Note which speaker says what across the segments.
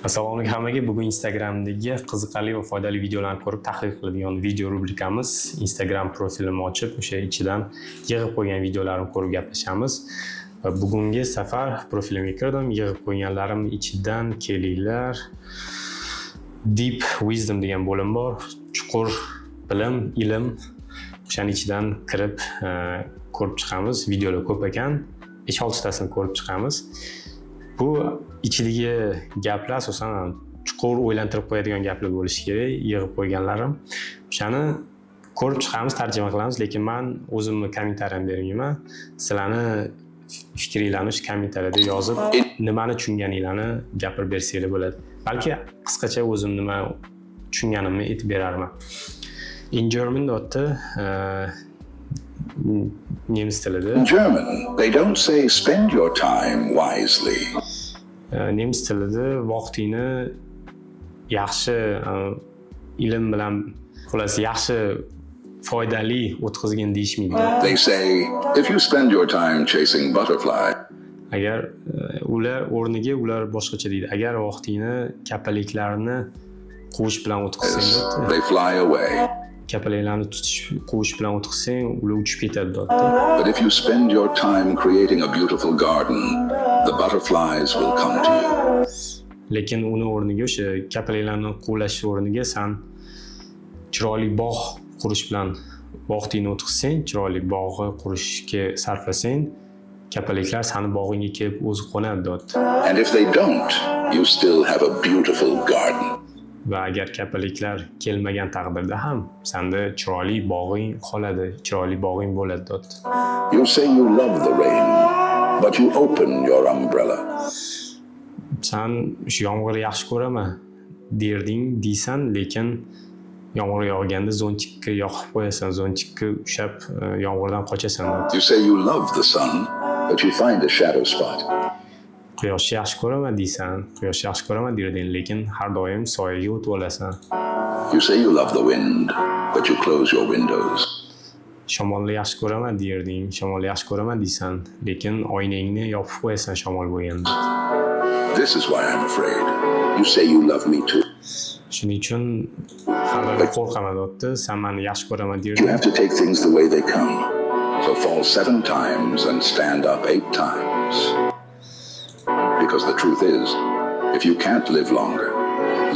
Speaker 1: Assalomu alaykum hammaga. Bugun Instagramdagi qiziqarli va foydali videolarni ko'rib tahlil qiladigan video rubrikamiz. Instagram profilimni ochib, o'sha ichidan yig'ib qo'ygan videolarimni ko'rib gaplashamiz. Va bugungi safar profilimga kirdim, yig'ib qo'yganlarim ichidan, kelinglar, Deep Wisdom degan bo'lim bor. Chuqur bilim, ilm. O'shani ichidan kirib ko'rib chiqamiz. Videolar ko'p ekan. 5-6 tasini ko'rib chiqamiz. Bu ichidagi gaplar asosan chuqur o'ylantirib qo'yadigan gaplar bo'lishi kerak, yig'ib qo'yganlarim. O'shani ko'rib chiqamiz, tarjima qilamiz, lekin man o'zimni kommentariyam bermayman. Sizlarni fikringlarni o'sha kommentariyada yozib, nimani tushunganinglarni gapirib bersanglar bo'ladi. Balki qisqacha o'zim nima tushunganimni aytib berarman. In German deyapti, nemis tilida.
Speaker 2: In German, they don't say "spend your time wisely."
Speaker 1: Nemis tilida vaqtingni yaxshi ilm bilan, xullas, yaxshi, foydali o'tkazgin deyishmaydi.
Speaker 2: They say, "If you spend your time chasing butterflies,
Speaker 1: Agar ular o'rniga ular boshqacha deydi. Agar vaqtingni kapalaklarni quvish bilan o'tkazsang deyapti.
Speaker 2: they fly away.
Speaker 1: Kapalaklarni tutish, quvish bilan o'tkazsang, ular uchib ketadi deyapti.
Speaker 2: But if you spend your time creating a beautiful garden, the butterflies will come to you."
Speaker 1: Lekin uni o'rniga, o'sha kapalaklarni quvlash o'rniga san chiroyli bog' qurish bilan vaqtingni o'tkazsang, chiroyli bog'i qurishga sarflasang, kapalaklar sani bog'ingga kelib o'zi qo'nadi deyapti.
Speaker 2: And if they don't, you still have a beautiful garden.
Speaker 1: Va agar kapalaklar kelmagan taqdirda ham sanda chiroyli bog'ing qoladi, chiroyli bog'ing bo'ladi deyapti.
Speaker 2: You say you love the rain, but you open your umbrella.
Speaker 1: San shu yomg'ir yaxshi ko'raman derding, deysan, lekin yomg'ir yog'ganda зонтик ka yoqib qo'yasan, зонтик ka ushlab yomg'irdan qochasan deyapti.
Speaker 2: You say you love the sun, but you find a shadow spot.
Speaker 1: Quyoshni yaxshi ko'raman deysan, quyoshni yaxshi ko'raman derding, lekin har doim soyaga o'tib olasan.
Speaker 2: You say you love the wind, but you close your windows.
Speaker 1: Shamolni yaxshi ko'raman derding, shamolni yaxshi ko'raman deysan, lekin oynangni yopib qo'yasan shamol bo'lganda.
Speaker 2: This is why I'm afraid. You say you love me too.
Speaker 1: Shuning uchun har doim qo'rqaman deyapti. San mani yaxshi ko'raman
Speaker 2: You
Speaker 1: derding.
Speaker 2: have to take things the way they come. So fall seven times and stand up eight times. Because the truth is, if you can't live longer,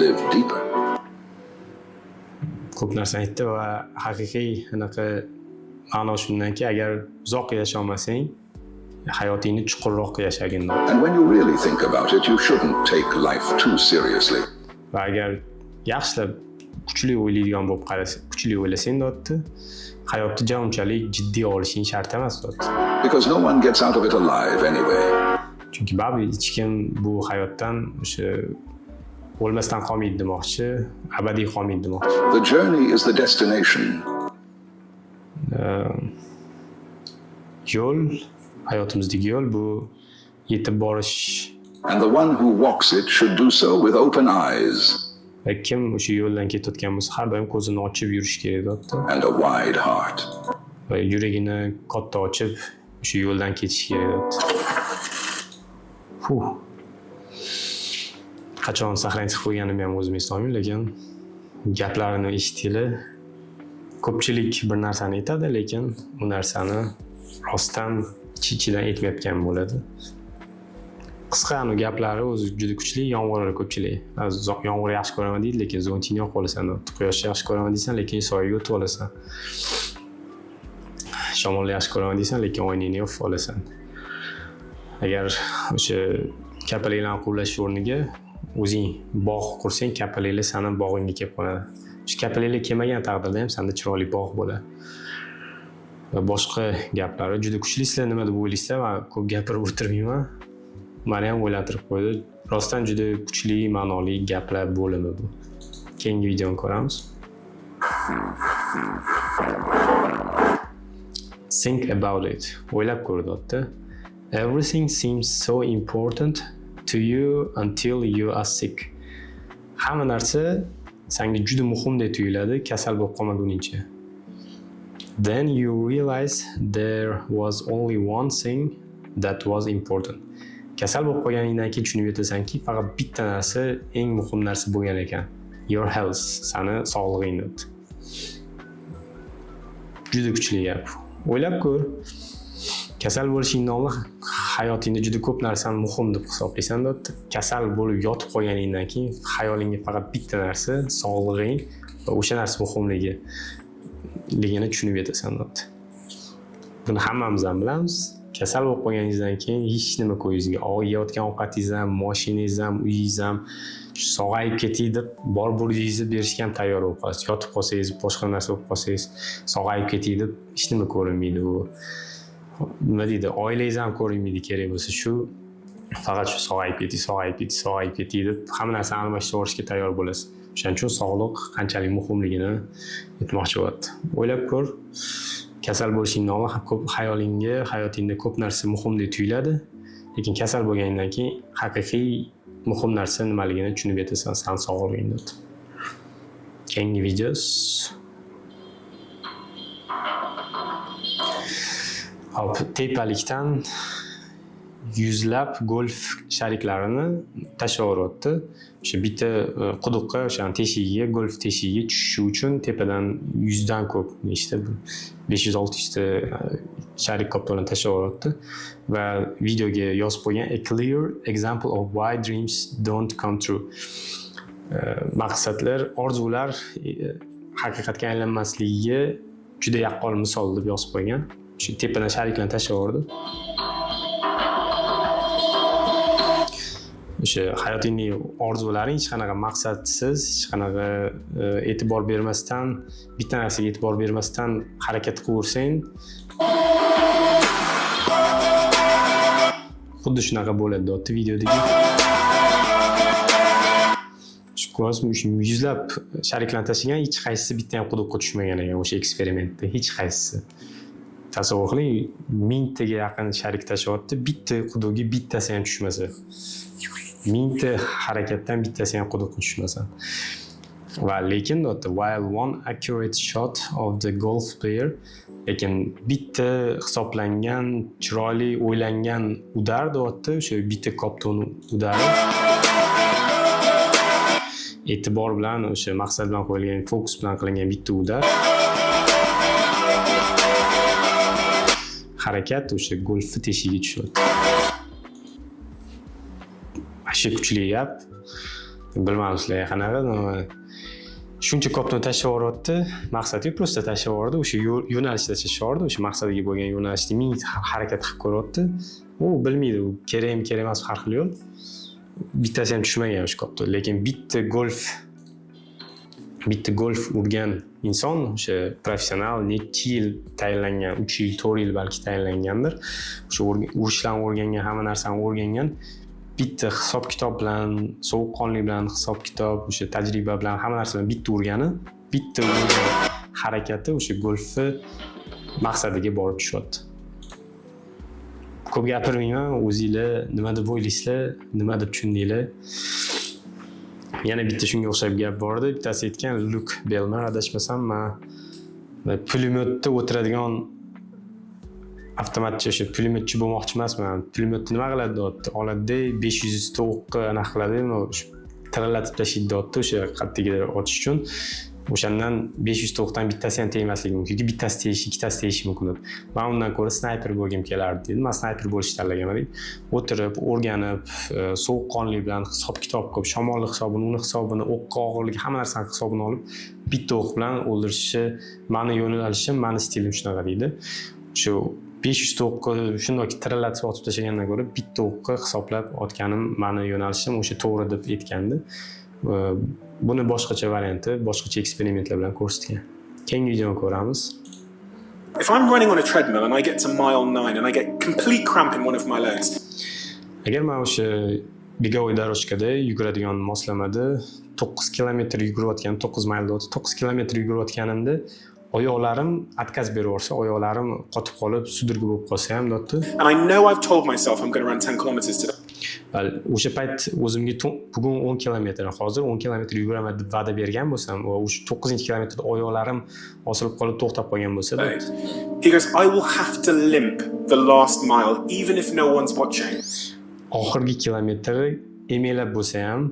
Speaker 2: live deeper.
Speaker 1: Ko'p narsani aytdi va haqiqiy anaqa ma'no shundanki, agar uzoq yasholmasang, hayotingni chuqurroq yashagin deyapti.
Speaker 2: And when you really think about it, you shouldn't take life too seriously.
Speaker 1: Va agar yaxshilab kuchli o'ylaydigan bo'lib qarasa, kuchli o'ylasang deyapti, hayotni ja unchalik jiddiy olishing shart emas deyapti.
Speaker 2: Because no one gets out of it alive anyway.
Speaker 1: Chunki baribir hech kim bu hayotdan o'sha o'lmasdan qolmaydi demoqchi, abadiy qolmaydi demoqchi.
Speaker 2: The journey is the destination.
Speaker 1: Yo'l, hayotimizdagi yo'l bu yetib borish.
Speaker 2: And the one who walks it should do so with open eyes
Speaker 1: Va kim o'sha yo'ldan ketayotgan bo'lsa, har doim ko'zini ochib yurishi kerak deyapti.
Speaker 2: and a wide heart.
Speaker 1: Va yuragini katta ochib o'sha yo'ldan ketish kerak deyapti. Fuh. Qachon сохранить qilib qo'yganimni ham o'zim eslolmayman, lekin gaplarini eshitdinglar. Ko'pchilik bir narsani aytadi, lekin u narsani rostdan ich ichidan aytmayotgan bo'ladi. Qisqa anu gaplari o'zi juda kuchli. Yomg'ir, ko'pchilik yomg'ir yaxshi ko'raman deydi, lekin зонтик ni yoqib olasan. Quyoshni yaxshi ko'raman deysan, lekin soyaga o'tib olasan. Shamolni yaxshi ko'raman deysan, lekin oynangni yopib olasan. Agar o'sha kapalaklarni quvlash o'rniga o'zing bog' qursang, kapalaklar sani bog'ingga kelib qoladi. Shu kapalaklar kelmagan taqdirda ham sanda chiroyli bog' bo'ladi. Va boshqa gaplari juda kuchli. Sizlar nima deb o'ylaysizlar? Man ko'p gapirib o'tirmayman. Mani ham o'ylantirib qo'ydi. Rostdan juda kuchli, ma'noli gaplar bo'limi bu. Keyingi videoni ko'ramiz. Think about it. O'ylab ko'r deyapti. Everything seems so important to you until you are sick. Hamma narsa sanga juda muhimdek tuyuladi kasal bo'lib qolmaguningcha. Then you realize there was only one thing that was important. Kasal bo'lib qolganingdan keyin tushunib yetasanki, faqat bitta narsa eng muhim narsa bo'lgan ekan. Your health, sani sog'lig'ing debdi. Juda kuchli gap. O'ylab ko'r. Kasal bo'lishingdan oldin hayotingda juda ko'p narsani muhim deb hisoblaysan debdi. Kasal bo'lib yotib qolganingdan keyin xayolingga faqat bitta narsa, sog'lig'ing va o'sha narsa muhimligini tushunib yetasan debdi. Buni hammamiz ham bilamiz. Kasal bo'lib qolganingizdan keyin hech nima ko'zingizga, yeyotgan ovqatingiz ham, mashinangiz ham, uyingiz ham sog'ayib ketay deb bor bo'lingizni berishga ham tayyor bo'lib qolasiz. Yotib qolsangiz, boshqa narsa bo'lib qolsangiz, sog'ayib ketay deb hech nima ko'rinmaydi u. Nima deydi, oilangiz ham ko'rinmaydi kerak bo'lsa, shu faqat shu sog'ayib ketay, sog'ayib ketay, sog'ayib ketay deb hamma narsani almashtirib yuborishga tayyor bo'lasiz. O'shaning uchun sog'liq qanchalik muhimligini aytmoqchi bo'lyapti. O'ylab ko'r. Kasal bo'lishingdan oldin ko'p xayolingga, hayotingda ko'p narsa muhimdek tuyuladi. Lekin kasal bo'lganingdan keyin haqiqiy muhim narsa nimaligini tushunib yetasan, san sog'lig'ing deb. Keyingi video. Hop, tepalikdan yuzlab golf shariklarini tashlab. O'sha bitta quduqqa, o'sha teshigiga, golf teshigiga tushishi uchun tepadan 100 dan ko'p, nechta, 500-600 ta sharik koptoni tashlab va videoga yozib qo'ygan: "A clear example of why dreams don't come true." Maqsadlar, orzular haqiqatga aylanmasligiga juda yaqqol misol deb yozib qo'ygan. Shu tepadan shariklarni tashlab yubordi. O'sha hayotingdagi orzularing hech qanaqa maqsadsiz, hech qanaqa e'tibor bermasdan, bitta narsaga e'tibor bermasdan harakat qilaversang, xuddi shunaqa bo'ladi deyapti videodagi. Shu ko'rasizmi, shu yuzlab shariklarni tashlagan, hech qaysisi bitta ham quduqqa tushmagan ekan o'sha eksperimentda, hech qaysisi. Tasavvur qiling, 1000 taga yaqin sharik tashlayapti, bitta quduqqa bittasi ham tushmasa. 1000 ta harakatdan bittasi ham quduqqa tushmasa. Va lekin deyapti, while one accurate shot of the golf player, lekin bitta hisoblangan, chiroyli o'ylangan udar deyapti, o'sha bitta koptoni udari e'tibor bilan, o'sha maqsad bilan qo'yilgan, fokus bilan qilingan bitta udar harakat o'sha golfni teshigiga tushyapti. Shu kuchli gap. Bilmadim sizlarga qanaqa, shuncha koptoni tashlab yuboryapti, maqsadi yo'q, prosta tashlab yubordi, o'sha yo'nalishda tashlab yubordi, o'sha maqsadiga bo'lgan yo'nalishda ming harakat qilib ko'ryapti. U bilmaydi, u kerakmi, kerak emas, har xil yo'l. Bittasi ham tushmagan o'sha kopton, lekin bitta golf urgan inson, o'sha professional, necha yil tayinlangan, 3 yil, 4 yil balki tayinlangandir. O'sha urishlarni o'rgangan, hamma narsani o'rgangan. Bitta hisob-kitob bilan, sovuqqonlik bilan, hisob-kitob, o'sha tajriba bilan, hamma narsa bilan bitta urgani, bitta urgan harakati o'sha golfni maqsadiga borib tushyapti. Ko'p gapirmayman, o'zinglar nima deb o'ylaysizlar, nima deb tushundinglar? Yana bitta shunga o'xshab gap bor edi. Bittasi aytgan, Luke Belmar, adashmasam, men pulemyotda o'tiradigan avtomatchi, o'sha pulemyotchi bo'lmoqchi emasman. Pulemyotni nima qiladi deyapti? Oladida 500 ta o'qqa anaqa qiladi, tirillatib tashlaydi deyapti, o'sha qattigiga otish uchun. O'shandan 500 ta o'qdan bittasi ham tegmasligi mumkin, yoki bittasi tegishi, ikkitasi tegishi mumkin deb. Men undan ko'ra snayper bo'lgim kelardi dedi. Men snayper bo'lishni tanlaganman dedi. O'tirib, o'rganib, sovuqqonlik bilan hisob-kitob qilib, shamolni hisobini, uni hisobini, o'qqa og'irligi, hamma narsani hisobini olib, bitta o'q bilan o'ldirishni meni yo'nalishim, meni stilim shunaqa deydi. Shu 500 ta o'qqa shundoq tirillatib otib tashlagandan ko'ra bitta o'qqa hisoblab otganim meni yo'nalishim o'sha to'g'ri deb aytgandi. Buni boshqacha varianti, boshqacha eksperimentlar bilan ko'rsatgan. Keyingi videoni ko'ramiz.
Speaker 3: If I'm running on a treadmill and I get to mile 9 and I get complete cramp in one of my legs.
Speaker 1: Agar men o'sha begovой дорожкада yuguradigan moslamada 9 kilometr yugurayotgan, 9 maylda o'tib 9 kilometr yugurayotganimda oyoqlarim отказ berib yuborsa, oyoqlarim qotib qolib, sudurga bo'lib qolsa ham deyapti.
Speaker 3: And I know I've told myself I'm going to run 10 kilometers today.
Speaker 1: O'sha payt o'zimga bugun 10 kilometr, hozir 10 kilometr yuguraman deb va'da bergan bo'lsam va o'sha 9-kilometrda oyoqlarim osilib qolib to'xtab qolgan bo'lsa,
Speaker 3: He goes, I will have to limp the last mile, even if no one's watching.
Speaker 1: Oxirgi kilometri emaklab bo'lsa ham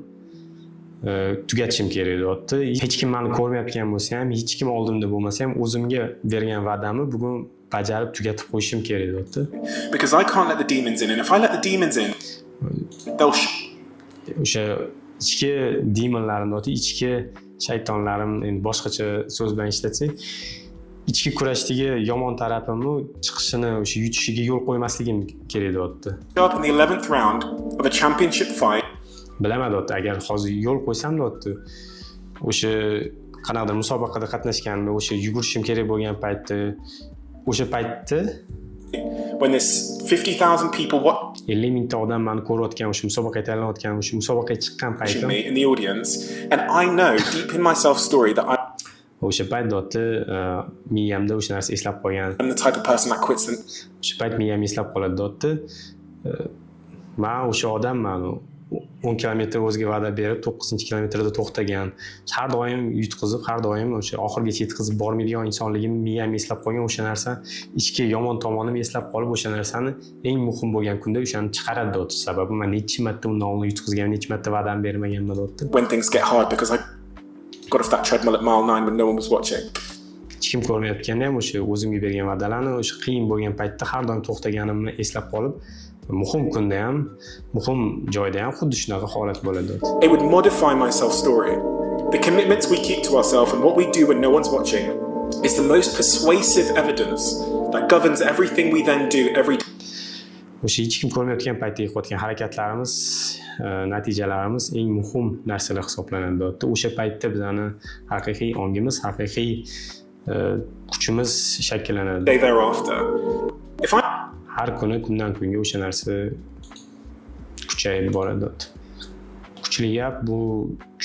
Speaker 1: tugatishim kerak deyapti. Hech kim meni ko'rmayotgan bo'lsa ham, hech kim oldimda bo'lmasa ham o'zimga bergan va'damni bugun bajarib tugatib qo'yishim kerak deyapti.
Speaker 3: Because I can't let the demons in, and if I let the demons in, they'll
Speaker 1: O'sha ichki demonlarim deyapti, ichki shaytonlarim, endi boshqacha so'z bilan ishlatsak, ichki kurashdagi yomon tarafimni chiqishini, o'sha yutishiga yo'l qo'ymasligim kerak deyapti.
Speaker 3: Up in the 11th round of a championship fight.
Speaker 1: Bilaman deyapti, agar hozir yo'l qo'ysam deyapti, o'sha qanaqadir musobaqada qatnashganimda, o'sha yugurishim kerak bo'lgan paytda, o'sha paytda
Speaker 3: when there's 50,000 people watching
Speaker 1: 50 mingta odam meni ko'rayotgan, o'sha musobaqaga tayyorlanayotgan, o'sha musobaqaga chiqqan paytim
Speaker 3: me in the audience, and I know deep in my self story that I'm
Speaker 1: o'sha payt deyapti, miyamda o'sha narsa eslab qolgan.
Speaker 3: the type of person that quits the
Speaker 1: O'sha payt miyam eslab qoladi deyapti. Man o'sha odamman, 10 kilometr o'ziga va'da berib, 9-kilometrda to'xtagan, har doim yutqizib, har doim o'sha oxirigacha yetkazib bormaydigan insonligimni miyam eslab qolgan. O'sha narsa ichki yomon tomonim eslab qolib, o'sha narsani eng muhim bo'lgan kunda o'shani chiqaradi deyapti. Sababi man necha marta undan oldin yutqizgan, necha marta va'dam bermaganman deyapti.
Speaker 3: when things get hard, because I got off that treadmill at mile 9 when no one was watching.
Speaker 1: Hech kim ko'rmayotganda ham o'sha o'zimga bergan va'dalarni o'sha qiyin bo'lgan paytda har doim to'xtaganimni eslab qolib, muhim kunda ham, muhim joyda ham xuddi shunaqa holat bo'ladi.
Speaker 3: It would modify my self story. The commitments we keep to ourselves and what we do when no one's watching is the most persuasive evidence that governs everything we then do every
Speaker 1: O'sha hech kim ko'rmayotgan paytda qilayotgan harakatlarimiz, natijalarimiz eng muhim narsalar hisoblanadi deyapti. O'sha paytda bizani haqiqiy ongimiz, haqiqiy kuchimiz shakllanadi.
Speaker 3: day thereafter. If I
Speaker 1: Har kuni kundan kunga o'sha narsa kuchayib boradi deyapti. Kuchli gap bu,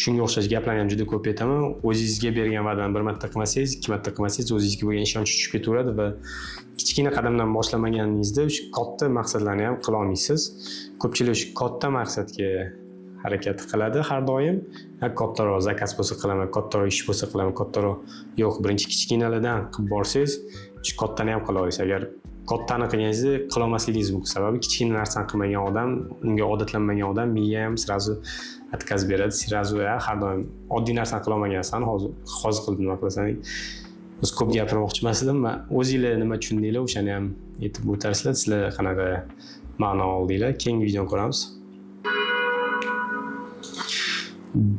Speaker 1: shunga o'xshash gaplarni ham juda ko'p aytaman. O'zingizga bergan va'dani bir marta qilmasangiz, ikki marta qilmasangiz, o'zingizga bo'lgan ishonch tushib ketaveradi va kichkina qadamdan boshlamaganingizda o'sha katta maqsadlarni ham qila olmaysiz. Ko'pchilik o'sha katta maqsadga harakat qiladi har doim. Ha, kattaroq zakaz bo'lsa qilaman, kattaroq ish bo'lsa qilaman, kattaroq yo'q, birinchi kichkinalardan qilib borsangiz, shu kattani ham qila olasiz. Agar kattani qilganingizda qila olmasligingiz mumkin. Sababi kichkina narsani qilmagan odam, unga odatlanmagan odam miya ham sразу отказ beradi, sразу har doim oddiy narsani qila olmagansan, hozir qilib nima qilasan? O'zi ko'p gapirmoqchi emas edim. Man o'zinglar nima tushundinglar, o'shani ham aytib o'tarsizlar. Sizlar qanaqa ma'no oldinglar? Keyingi videoni ko'ramiz.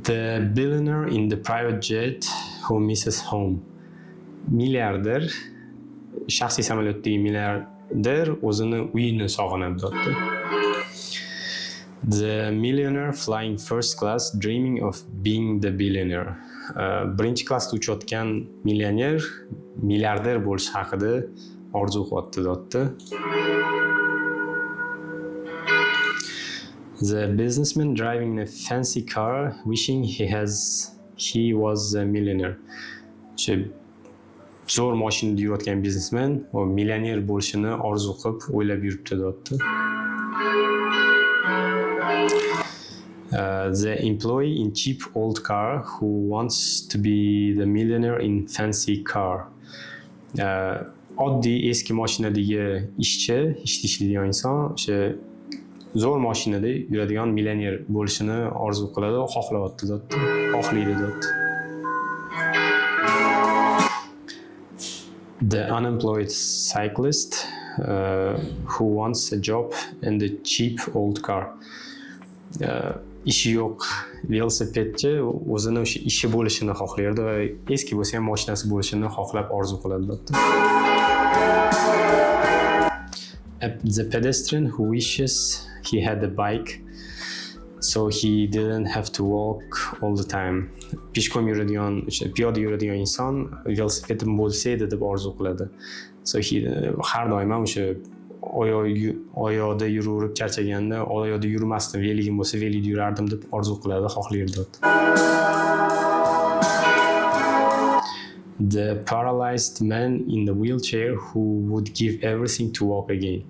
Speaker 1: The billionaire in the private jet who misses home. Milliarder, shaxsiy samolyotdagi milliarder o'zini uyini sog'inadi deyapti. The millionaire flying first class dreaming of being the billionaire. Birinchi klassda uchayotgan millioner milliarder bo'lish haqida orzu qilyapti deyapti. The businessman driving a fancy car wishing he was a millionaire. O'sha zo'r mashinada yurayotgan biznesmen o millioner bo'lishini orzu qilib o'ylab yuribdi deyapti. The employee in cheap old car who wants to be the millionaire in fancy car. Oddiy eski mashinadagi ishchi, ishda ishlaydigan inson o'sha zo'r mashinada yuradigan millioner bo'lishini orzu qiladi, xohlayapti deyapti, xohlaydi deyapti. The unemployed cyclist who wants a job in the cheap old car. Ishi yo'q velosipedchi o'zini o'sha ishi bo'lishini xohlardi va eski bo'lsa ham mashinasi bo'lishini xohlab orzu qiladi deyapti. The pedestrian who wishes he had a bike so he didn't have to walk all the time. Peshkom yuradigan, o'sha piyoda yuradigan inson velosipedim bo'lsa edi deb orzu qiladi. So he har doim ham o'sha oyoqda yuraverib charchaganda oyoqda yurmasdim, veligim bo'lsa velikda yurardim deb orzu qiladi, xohlardi. The paralyzed man in the wheelchair who would give everything to walk again.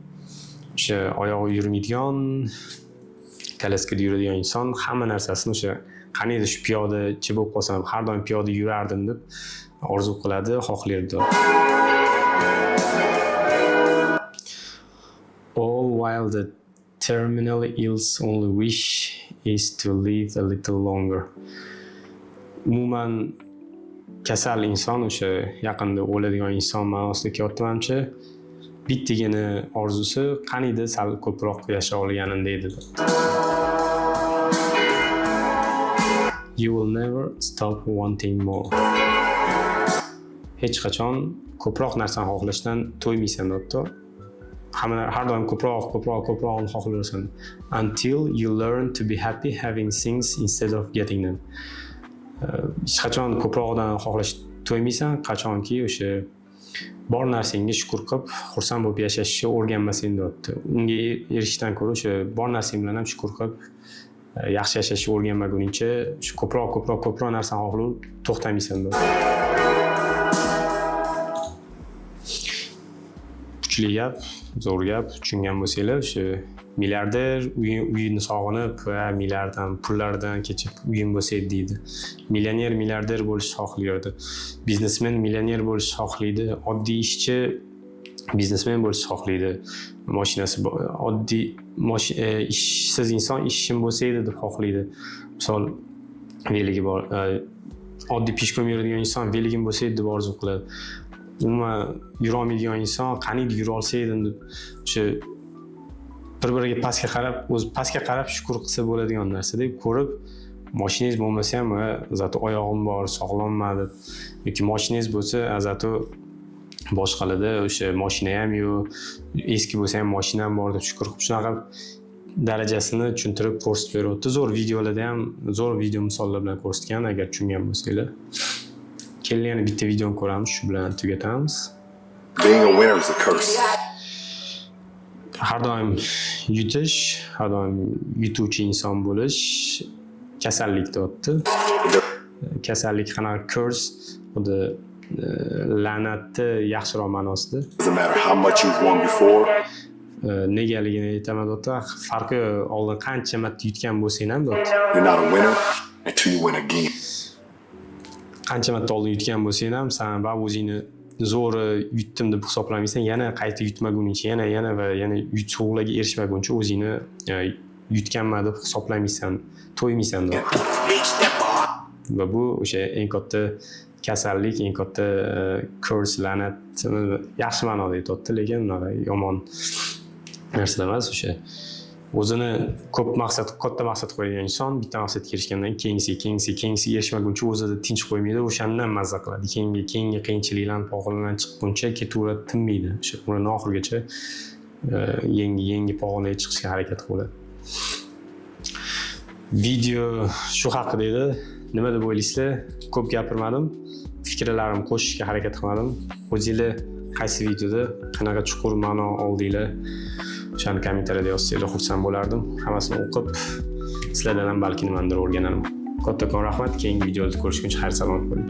Speaker 1: O'sha oyog'i yurmaydigan, kalaskada yuradigan inson hamma narsasini o'sha qaniydi shu piyodachi bo'lib qolsam, har doim piyoda yurardim deb orzu qiladi, xohlardi. All while the Terminally ill's only wish is to live a little longer. Umuman, kasal inson, o'sha yaqinda o'ladigan inson ma'nosida kelyapti manimcha. Bittagina orzusi qaniydi sal ko'proq yasha olganimda edi. You will never stop wanting more. Hech qachon ko'proq narsani xohlashdan to'ymaysan, deyapti. Hamma har doim ko'proq, ko'proq, ko'prog'ini xohlayverasan. Until you learn to be happy having things instead of getting them. Hech qachon ko'prog'idan xohlash to'ymaysan, qachonki o'sha bor narsangga shukur qilib, xursand bo'lib yashashni o'rganmasang, deyapti. Unga erishishdan ko'ra o'sha bor narsang bilan ham shukur qilib, yaxshi yashashni o'rganmaguningcha shu ko'proq, ko'proq, ko'proq narsani xohlab to'xtamaysan, deyapti. Kuchli gap, zo'r gap, tushungan bo'lsanglar, o'sha milliarder uyini sog'inib, va milliarddan, pullardan kechib uyim bo'lsa edi deydi. Millioner milliarder bo'lishni xohlaydi. Biznesmen millioner bo'lishni xohlaydi. Oddiy ishchi biznesmen bo'lishni xohlaydi. Mashinasi oddiy ishsiz inson ishim bo'lsa edi deb xohlaydi. Misol, veligi bor, oddiy pishkom yuradigan inson veligim bo'lsa edi deb orzu qiladi. Umuman yurolmaydigan inson qaniydi yura olsa edim deb o'sha bir-biriga pastga qarab, o'zi pastga qarab shukur qilsa bo'ladigan narsa deb ko'rib, mashinangiz bo'lmasa ham, zato oyog'im bor, sog'lomman deb, yoki mashinangiz bo'lsa, zato boshqalarda o'sha mashina ham yo'q, eski bo'lsa ham mashinam bor deb shukur qilib, shunaqa darajasini tushuntirib ko'rsatib beryapti. Zo'r videolarda ham zo'r video misollar bilan ko'rsatgan, agar tushungan bo'lsanglar. Keling, yana bitta videoni ko'ramiz, shu bilan tugatamiz.
Speaker 2: Being a winner is a curse.
Speaker 1: Har doim yutish, har doim yutuvchi inson bo'lish kasallik deyapti. Kasallik qanaqa curse, xuddi la'natni yaxshiroq ma'nosida.
Speaker 2: Doesn't matter how much you've won before.
Speaker 1: Negaligini aytaman deyapti. Farqi yo'q, oldin qancha marta yutgan bo'lsang ham deyapti.
Speaker 2: You're not a winner until you win again.
Speaker 1: Qancha marta oldin yutgan bo'lsang ham, sen baribir o'zingni zo'ri yutdim deb hisoblamaysan, yana qayta yutmaguningcha, yana, yana va yana yutuqlarga erishmaguncha o'zingni yutganman deb hisoblamaysan, to'ymaysan deyapti. Va bu o'sha eng katta kasallik, eng katta curse, la'nat, yaxshi ma'noda aytyapti, lekin unaqa yomon narsa emas. O'sha o'zini ko'p maqsad, katta maqsad qo'ygan inson bitta maqsadga erishgandan keyingisi, keyingisi, keyingisiga erishmaguncha o'zida tinch qo'ymaydi, o'shandan mazza qiladi. Keyingi, keyingi qiyinchiliklarni pog'onadan chiqquncha ketaveradi, tinmaydi. O'sha umrini oxirigacha yangi, yangi pog'onaga chiqishga harakat qiladi. Video shu haqida edi. Nima deb o'ylaysizlar? Ko'p gapirmadim, fikrlarimni qo'shishga harakat qilmadim. O'zinglar qaysi videoda qanaqa chuqur ma'no oldinglar? O'shani kommentariyada yozsanglar xursand bo'lardim. Hammasini o'qib, sizlardan ham balki nimanidir o'rganarman. Kattakon rahmat. Keyingi videoda ko'rishguncha xayr salomat bo'ling.